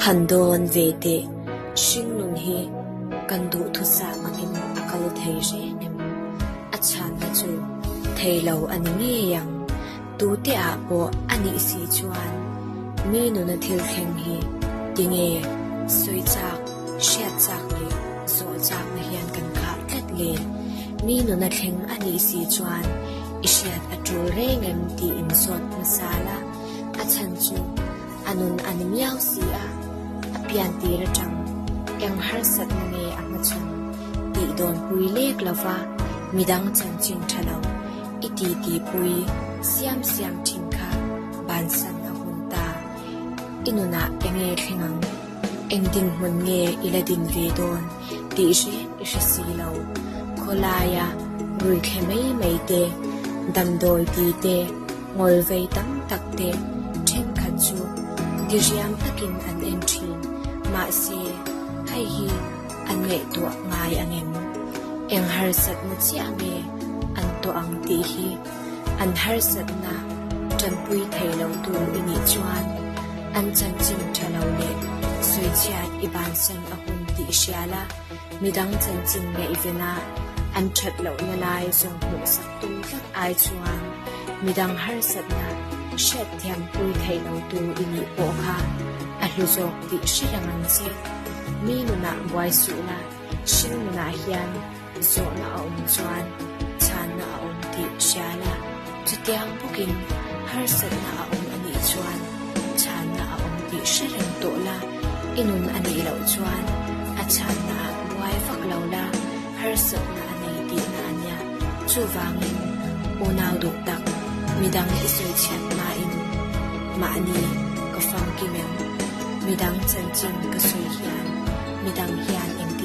Han dawn ve teh, hringnun hi kan duhthusam angin a kal thei reng em? A chhanna chu thei lo a ni ngei ang. Tute ah pawh a nih si chuan mi nuna thil thleng hi tinge sawi chak, hriat chak leh zawh chakna hian kan khah tlat le? Mi nuna thleng a nih si chuan i hriat a tul reng em tih inzawt hmasa la, a chhan chu A nun a ni miau si a, a pian tir atang eng harsatna nge a hmachhawn tih dawnpui lek lova midang chanchin tha lo i titi pui siam siam thin kha bansan a hun ta. I nunah enge thleng ang? Eng dinhmun nge i la din ve dawn tih reng i hre si lo. Khawlaia rui thle mai mai te, damdawi ti te, Ngawl vei tam tak te thenkhat chu diriam takin an en thin. Mahse, hei hi an ngaihtuah ngai ang em? Eng harsatna chiah nge an tawh ang tih hi an harsatna tanpui thei lo tu i nih chuan an chanchin tha lo leh sawichhiat i bansan a hun tih hria la, midang chanchin ngaihvena an that lohna lai zawng hmuhsak tum tlat ai chuan midang harsatna hriatthiam pui theih lo tu i nih pawh kha a hlu zawk tih hre reng ang che. Mi nunah buai suh la, hring nunah hian zawhna a awm chuan chhanna a awm tih hria la, chutiang bawkin harsatna a awm a nih chuan chhanna a awm tih hre reng tawh la, i nun a nih loh chuan a chhanna ah buai vak lo la, harsatna a nei tihna a nia. Chuvangin, unau duh tak, midang i sawi chhiat hmain mahni ka famkim em? Midang chanchin ka sawi hian midang hian eng.